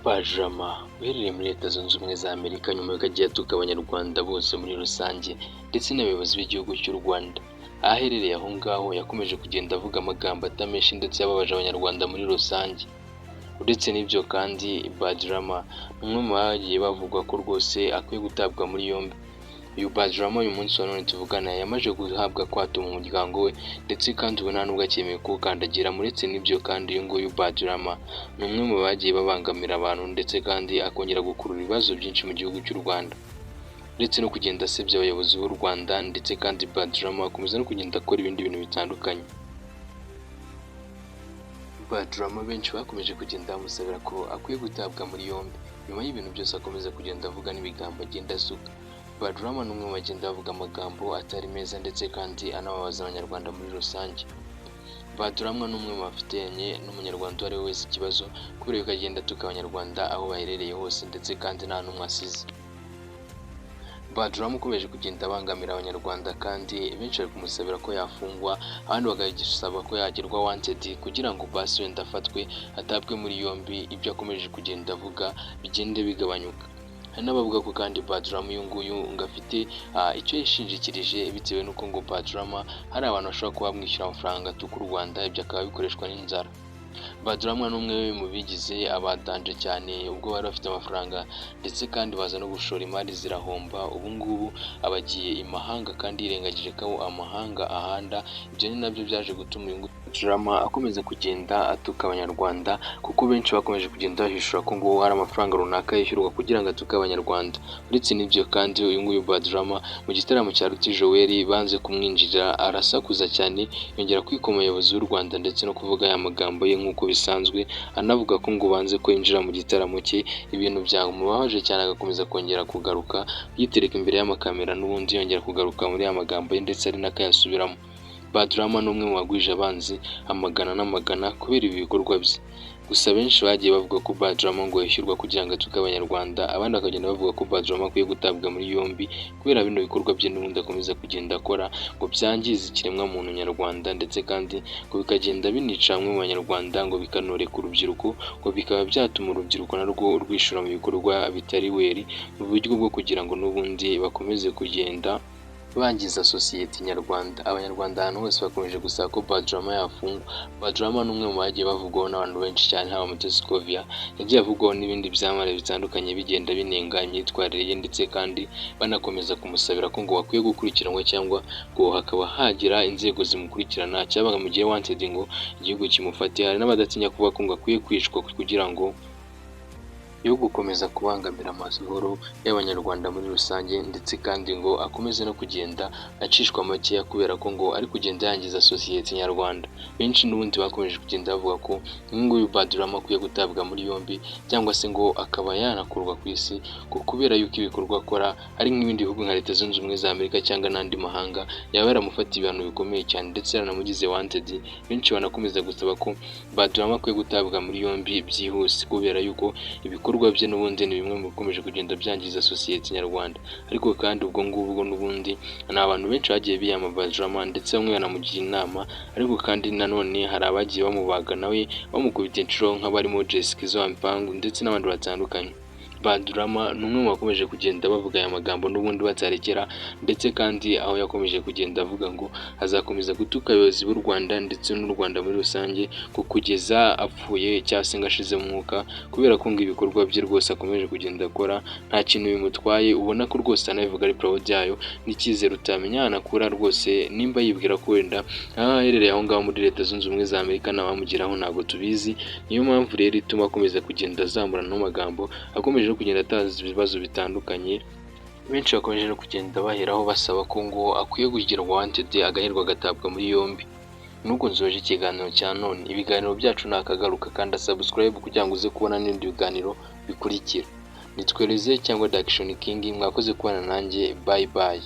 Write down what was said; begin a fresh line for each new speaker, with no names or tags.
Bajama uherereye muri Leta Zunze Ubumwe za Amerika, nyuma y'uko agiye atuka Abanyarwanda bose muri rusange ndetse n'abayobozi b'igihugu cy'u Rwanda. Aho aherereye aho ngaho, yakomeje kugenda avuga amagambo atameshe ndetse yababaje Abanyarwanda muri rusange. Uretse n'ibyo kandi, Badrama ni umwe mu bagiye bavugwa ko rwose akwiye gutabwa muri yombi. Uyu Badrama, uyu munsi wa none tuvugana, yamaze guhabwa akato mu muryango we, ndetse kandi ubu nta nubwo acyemeye kuwukandagira. Uretse n'ibyo kandi, uyu nguyu Badrama ni umwe mu bagiye babangamira abantu, ndetse kandi akongera gukurura ibibazo byinshi mu gihugu cy'u Rwanda. Uretse no kugenda asebya abayobozi b'u Rwanda, ndetse kandi Badrama akomeza no kugenda akora ibindi bintu bitandukanye. Badrama benshi bakomeje kugenda bamusabira ko akwiye gutabwa muri yombi nyuma y'ibintu byose akomeza kugenda avuga n'ibigambo agenda asuka. Badrama ni umwe mu bagenda bavuga amagambo atari meza, ndetse kandi anababaza Abanyarwanda muri rusange. Badrama ni umwe mu bafitanye n'Umunyarwanda uwo ari we wese ikibazo, kubera yuko agenda atuka Abanyarwanda aho baherereye hose, ndetse kandi nta n'umwe asize. Badrama ukomeje kugenda abangamira Abanyarwanda, kandi benshi bari kumusabira ko yafungwa, abandi bagasaba ko yagirwa wanted kugira ngo basi wenda afatwe atabwe muri yombi, ibyo akomeje kugenda avuga bigende bigabanyuka. Hari n'abavuga ko kandi Badrama uyu nguyu ngo afite icyo yishingikirije, bitewe n'uko ngo Badrama hari abantu bashobora kuba bamwishyura amafaranga atuka u Rwanda, ibyo akaba bikoreshwa n'inzara. Badrama ni umwe mu bigize abadanje cyane ubwo bari bafite amafaranga, ndetse kandi baza no gushora imari zirahomba. Ubu ngubu abagiye imahanga kandi yirengagije ko amahanga ahanda. Ibyo ni nabyo byaje gutuma uyu Badrama akomeza kugenda atuka Abanyarwanda, kuko benshi bakomeje kugenda bahishura ko ngo hari amafaranga runaka yishyurwa kugira ngo atuke Abanyarwanda. Uretse n'ibyo kandi, uyu nguyu Badrama mu gitaramo cya Ruti Joel banze kumwinjirira, arasakuza cyane, yongera kwikoma umuyobozi w'u Rwanda ndetse no kuvuga aya magambo ye nk'uko bisanzwe, anavuga ko ngo banze ko yinjira mu gitaramo cye, ibintu byamubabaje cyane, agakomeza kongera kugaruka yitereka imbere y'amakamera, n'ubundi yongera kugaruka muri ya magambo ye, ndetse ari nako ayasubiramo. Badrama ni umwe mu bagwije abanzi amagana n'amagana kubera ibi bikorwa bye. Gusa benshi bagiye bavuga ko Badrama ngo yishyurwa kugira ngo atuke Abanyarwanda, abandi bakagenda bavuga ko Badrama akwiye gutabwa muri yombi kubera bino bikorwa bye n'ubundi akomeza kugenda akora ngo byangiza ikiremwamuntu nyarwanda, ndetse kandi ngo bikagenda binica bamwe mu Banyarwanda, ngo bikanoreka urubyiruko, ngo bikaba byatuma urubyiruko narwo rwishora mu bikorwa bitari well, mu buryo bwo kugira ngo n'ubundi bakomeze kugenda bangiza sosiyete nyarwanda. Abanyarwanda ahantu hose bakomeje gusaba ko Badrama yafungwa. Badrama ni umwe mu bagiye bavugwaho n'abantu benshi cyane, haba Mutesi Scovia yagiye avugwaho n'ibindi byamamare bitandukanye, bigenda binenga imyitwarire ye, ndetse kandi banakomeza kumusabira ko ngo bakwiye gukurikiranwa cyangwa ngo hakaba hagira inzego zimukurikirana, cyangwa mu gihe wanted ngo igihugu kimufate. Hari n'abadatinya kuvuga ko ngo akwiye kwicwa kugira ngo yo gukomeza kubangamira amahoro y'Abanyarwanda muri rusange, ndetse kandi ngo akomeze no kugenda acishwa makeya kubera ko ngo ari kugenda yangiza sosiyete nyarwanda. Benshi n'ubundi bakomeje kugenda bavuga ko uyu nguyu Badrama akwiye gutabwa muri yombi, cyangwa se ngo akaba yanakurwa ku isi, ngo kubera yuko ibikorwa akora ari nk'ibindi bihugu nka Leta Zunze Ubumwe za Amerika cyangwa n'andi mahanga yaba yaramufatiye ibihano bikomeye cyane, ndetse yaranamugize wanted. Benshi banakomeza gusaba ko Badrama akwiye gutabwa muri yombi byihuse, kubera yuko ibikorwa bye n'ubundi ni bimwe mu bikomeje kugenda byangiza sosiyete nyarwanda. Ariko kandi ubwo ngubwo n'ubundi ni abantu benshi bagiye biyama Badrama, ndetse bamwe banamugira inama, ariko kandi nanone hari abagiye bamubaga nawe bamukubita inshuro, nk'abarimo Jessica Mpangu ndetse n'abandi batandukanye. Badrama ni umwe mu bakomeje kugenda bavuga aya magambo n'ubundi batarekera, ndetse kandi aho yakomeje kugenda avuga ngo azakomeza gutuka abayobozi b'u Rwanda ndetse n'u Rwanda muri rusange ngo kugeza apfuye cyangwa se ngo ashize umwuka, kubera ko ngo ibikorwa bye rwose akomeje kugenda akora nta kintu bimutwaye, ubona ko rwose anabivuga ari proud yayo n'icyizere utamenya ahantu akura rwose, nimba yibwira ko wenda aho aherereye aho ngaho muri Leta Zunze Ubumwe za Amerika ntawamugeraho, ntabwo tubizi. Niyo mpamvu rero ituma akomeza kugenda azamura ano magambo, akomeje no kugenda ataza ibibazo bitandukanye. Benshi bakomeje no kugenda baheraho basaba ko ngo akwiye kugirwa wanted, agahirwa, agatabwa muri yombi. Nubwo nsoje ikiganiro cya none, ibiganiro byacu ni akagaruka. Kanda subscribe kugira ngo uze kubona n'ibindi biganiro bikurikira. Nitwereze cyangwa Daction King, mwakoze kubana nanjye, bye bye.